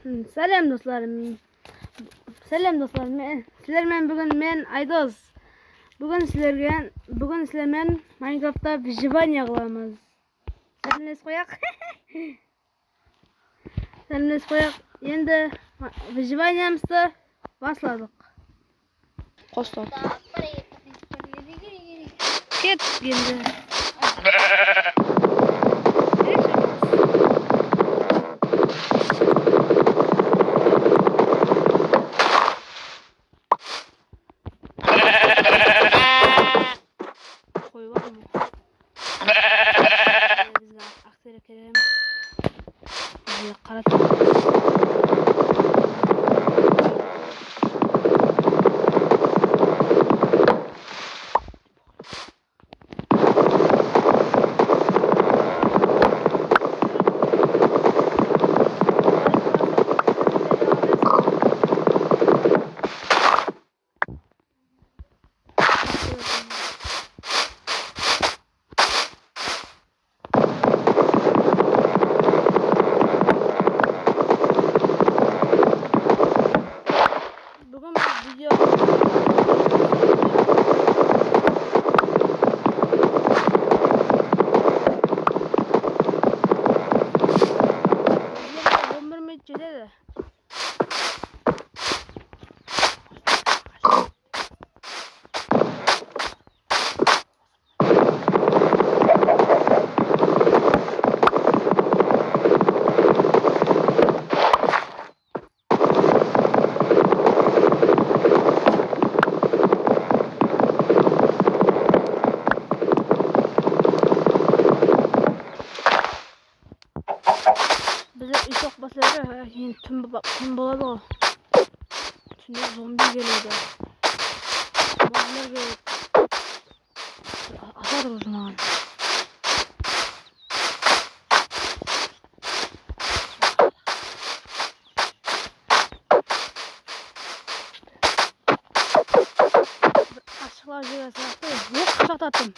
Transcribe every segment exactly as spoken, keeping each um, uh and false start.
Sálem, doslar. Sálem, doslar. Men, sizler menen búgin men Aydos. Búgin sizlerge, búgin sizler menen Minecraftta выживание qılamız. Sálemlesip qoyaq. Sálemlesip qoyaq. Endi выживаниемizdi basladıq. Qostı. Ket endi. Qoy bar ma? Bizge aq, aq terek kerek emes. Bizge qara terek. Búgin biz video on bir minut jetedi. Bizler úy soqpaslar, keyin tún, tún boladı ǵoy. Túnde zombi keledi. Moblar keledi. Asadı ǵoy jınaǵan. Ashıqlap jiberse, oq qıshaq taptım.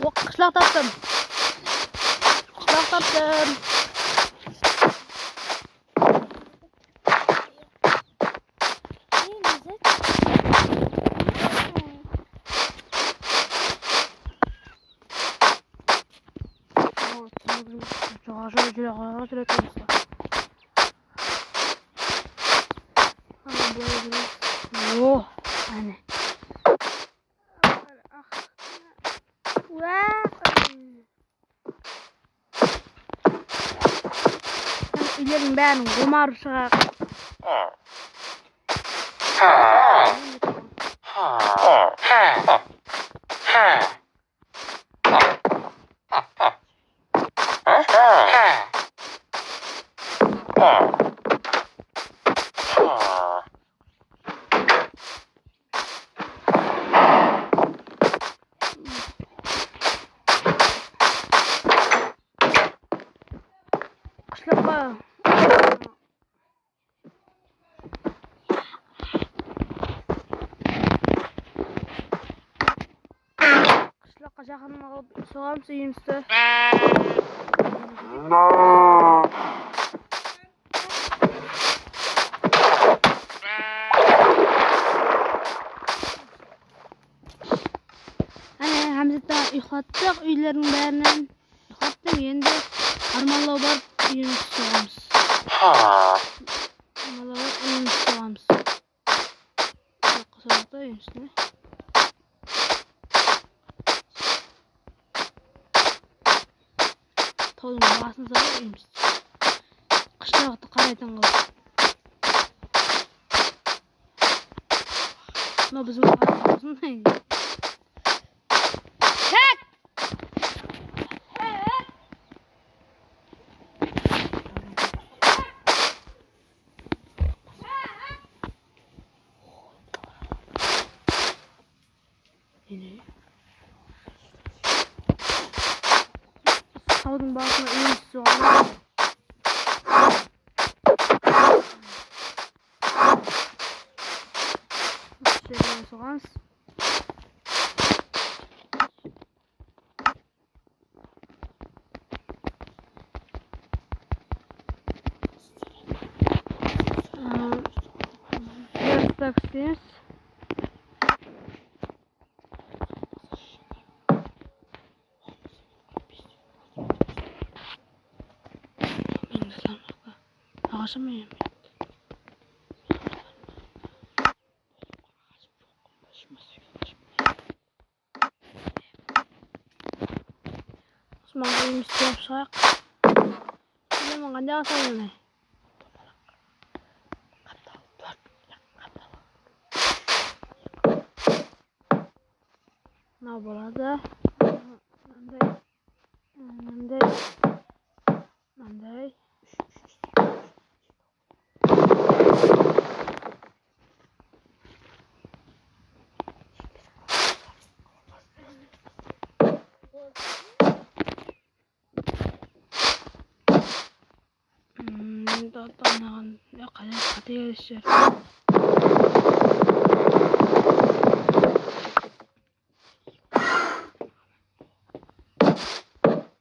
Oq qıshaq taptım. Qıshaq taptım. Joqarı, joqarı, joqarı, joqarı. Ana, bılay júremiz. Oh, áne. Úá. Úylerdiń bárin omarıp shıǵayıq. Qıshlıqqa. Qıshlıqqa jaqın alıp soǵamız úyimizdi. Áne, Hámzattan uyqılattıq úylerdiń bárinen. Uyqılattıq, endi armanlaw barıp úyimizdi soǵamız. Armanlaw barıp úyimizdi soǵamız. Qosayıq ta úyimizdi. Tawdıń basına salıp úyimizdi. Qıshlıqtı qaraytın qılıp. Mına biziń usınday. Ket! Tawdıń basına úyimiz soǵadı. Usı jerden soǵamız. Biz Aǵashım men. Usman, úyimizdi kórip shıǵayıq. Bilemen, qanday aǵash oynamay. Mınaw boladı. Mınday. Mınday. Mınday. Hmm, endi ata oynaǵan, ya, qáne, qátegelesip júr.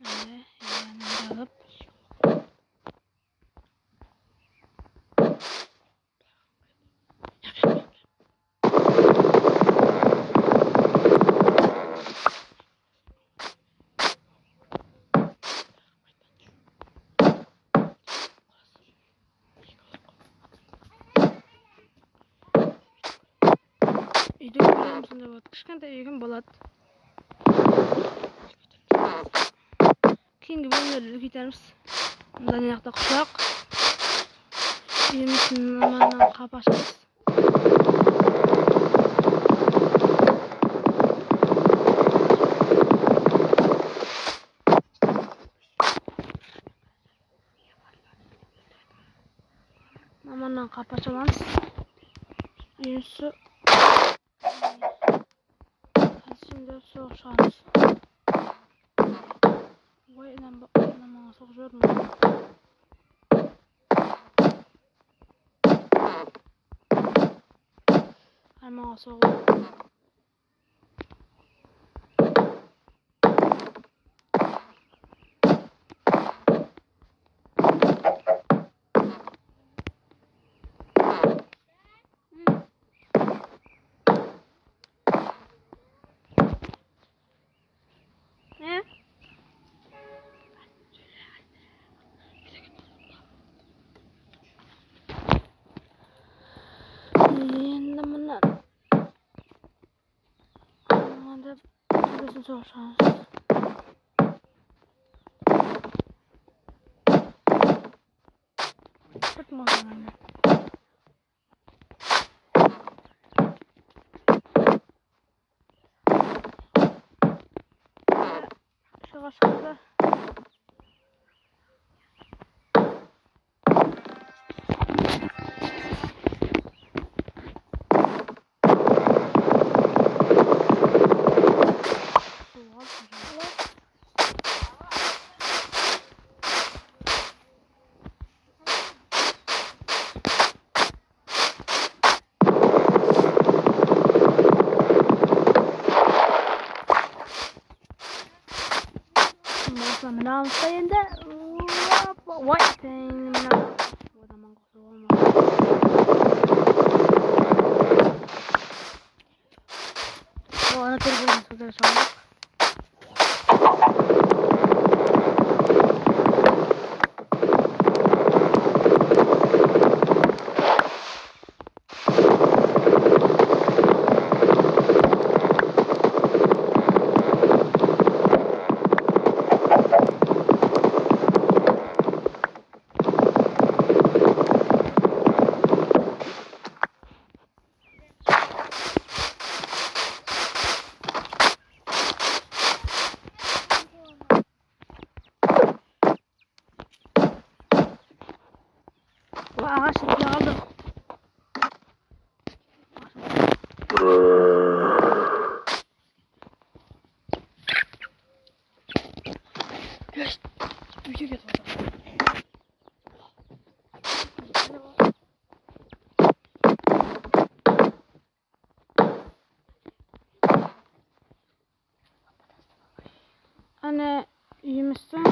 Mine, endi alıp. Úyde kóremiz, sonday boladı. Kishkentay úyim boladı. Keyingi bólimlerde úlkeytermiz. Mında mına jaqta qushaq. Úyimiz mınaman qapı ashamız. Mınaman qapı ashamız. Úyimiz Házir endi soǵıp shıǵamız. Oy, inanba-, inanbaǵan soǵıp jiberdim. Armanǵa soǵıp. Endi mına, mına da túbesin soǵıp shıǵamız. Sırtın oynayman. Shıǵa shıǵa. Mına mınalıqta endi. Oy, teń, mına. Odaman qosıp alma. O, ana, telefonın sudara salmaq. Aǵash jetpey qaldı. Úyge ketip atır. Áne, úyimizdiń.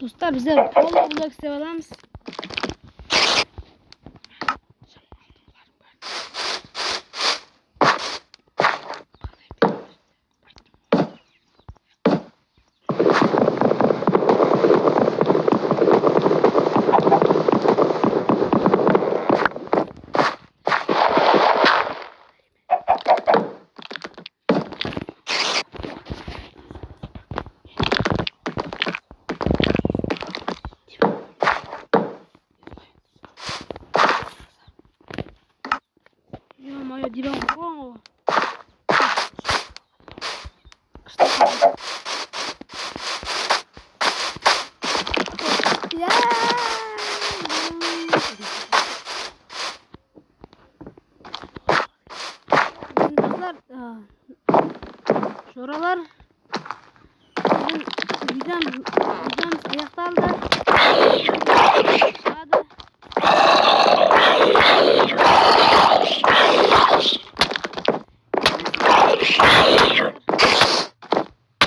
Dostlar, bizler polo blok islep alamız. Ё-моё, dibam qurǵan ǵoy. Ya. Endi dostlar, a, joralar,